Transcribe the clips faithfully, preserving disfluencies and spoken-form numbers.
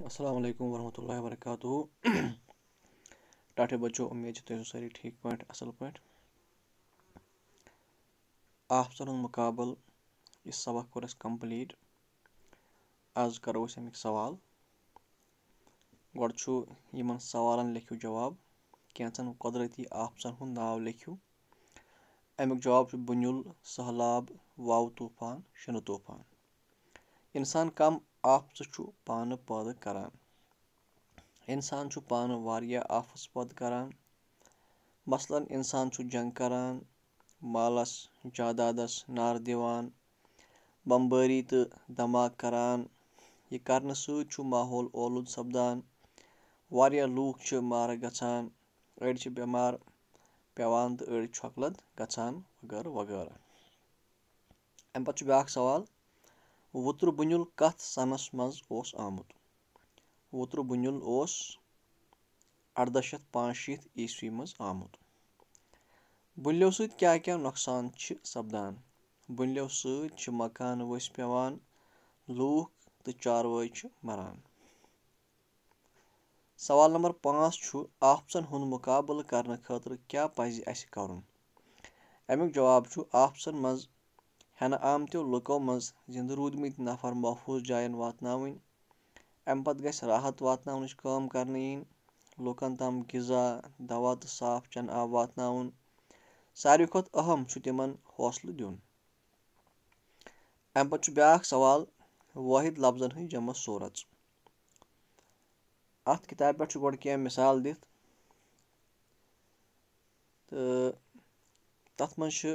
السلام علیکم ورحمۃ اللہ وبرکاتہ۔ ٹاٹھے بچو، امید چھِ تُہۍ ٲسِو سٲری ٹھیٖک پٲٹھۍ، اَصٕل پٲٹھۍ۔ آفژَن ہُنٛد مُقابلہٕ، یہِ سبق کوٚر اَسہِ complete۔ آز کَرو أسۍ اَمِکۍ سوال۔ گۄڈٕ چھُ یِمَن سوالَن لیکھِو جواب۔ کینٛژَن قۄدرٔتی آفژَن ہُنٛد ناو لیکھِو۔ اَمیُک جواب چھُ بُنیُل، سٔہلاب، واوٕ طوٗفان، شِنہٕ طوٗفان۔ اِنسان کَم آفژٕ چھُ پانہٕ پٲدٕ کران؟ اِنسان چھُ پانہٕ واریاہ آفژٕ پٲدٕ کران۔ مثلاً، اِنسان چھُ جنگ کران، مالَس، جادادَس نار دِوان، بمبٲری تہٕ دھماکہٕ کران۔ یہِ کرنہٕ سۭتۍ چھُ ماحول اولوٗدٕ سپدان۔ واریاہ لوٗکھ چھِ مارٕ گژھان، أڑۍ چھِ بٮ۪مار پٮ۪وان تہٕ أڑۍ چھۄکہٕ لد گژھان، وغٲرٕ وغٲرٕ۔ اَمہِ پتہٕ چھُ بیٛاکھ سوال، وُترٕ بُنیُل کَتھ سنَس منٛز اوس آمُت؟ وُترٕ بُنیُل اوس اَرداہ شیٚتھ پانٛژھ شیٖتھ عیسوی منٛز آمُت۔ بُنلٮ۪و سۭتۍ کیٛاہ کیٛاہ نۄقصان چھِ سپدان؟ بُنلٮ۪و سۭتۍ چھِ مکان ؤسۍ پٮ۪وان، لوٗکھ تہٕ چاروٲے چھِ مران۔ سوال نمبر پانٛژھ چھُ، آفژن ہُنٛد مُقابلہٕ کرنہٕ خٲطرٕ کیٛاہ پزِ اَسہِ کرُن؟ اَمیُک جواب چھُ، آفژن منٛز ہٮ۪نہٕ آمتیو لُکو منٛز زِنٛدٕ روٗدمٕتۍ نفر محفوٗظ جاین واتناوٕنۍ۔ اَمہِ پتہٕ گژھِ راحت واتناونٕچ کٲم کرنہٕ یِنۍ، لوٗکن تام غذا، دوا تہٕ صاف چنہٕ آب واتناوُن۔ ساروی کھۄتہٕ اہم چھُ تِمن حوصلہٕ دیُن۔ اَمہِ پتہٕ چھُ بیٛاکھ سوال، وٲحد لفظن ہٕنٛز جمع صوٗرت۔ اَتھ کِتابہِ پٮ۪ٹھ چھُ گۄڈٕ کینٛہہ مِثال دِتھ، تہٕ تَتھ منٛز چھِ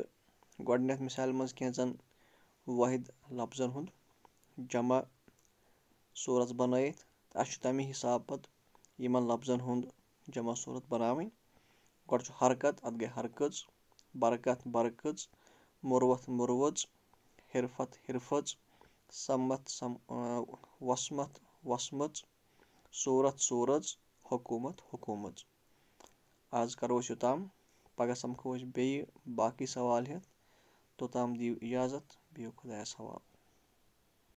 گۄڈٕنٮ۪تھ مِثالہِ منٛز کینٛژَن وٲحد لفظن ہُنٛد جمع صوٗرت بنٲیِتھ۔ اَسہِ چھُ تَمی حساب پَتہٕ یِمَن لفظن ہُنٛد جمع صوٗرت بناوٕنۍ۔ گۄڈٕ چھُ حرکت، اَتھ گٔے حرکٔژ، برکت، برکٔژ، مُروَت، مُروَژ، حرفت، حرفٔژ، سمت، سم-، آ، وسمت، وسمٔژ، صوٗرت، صوٗرٔژ، حکوٗمت، حکوٗمٔژ۔ آز کرو أسۍ یوٚتام، پگاہ سمکھو أسۍ بیٚیہِ باقٕے سوال ہٮ۪تھ۔ توٚتام دِیِو اِجازت، بِہِو خۄدایَس حوالہٕ۔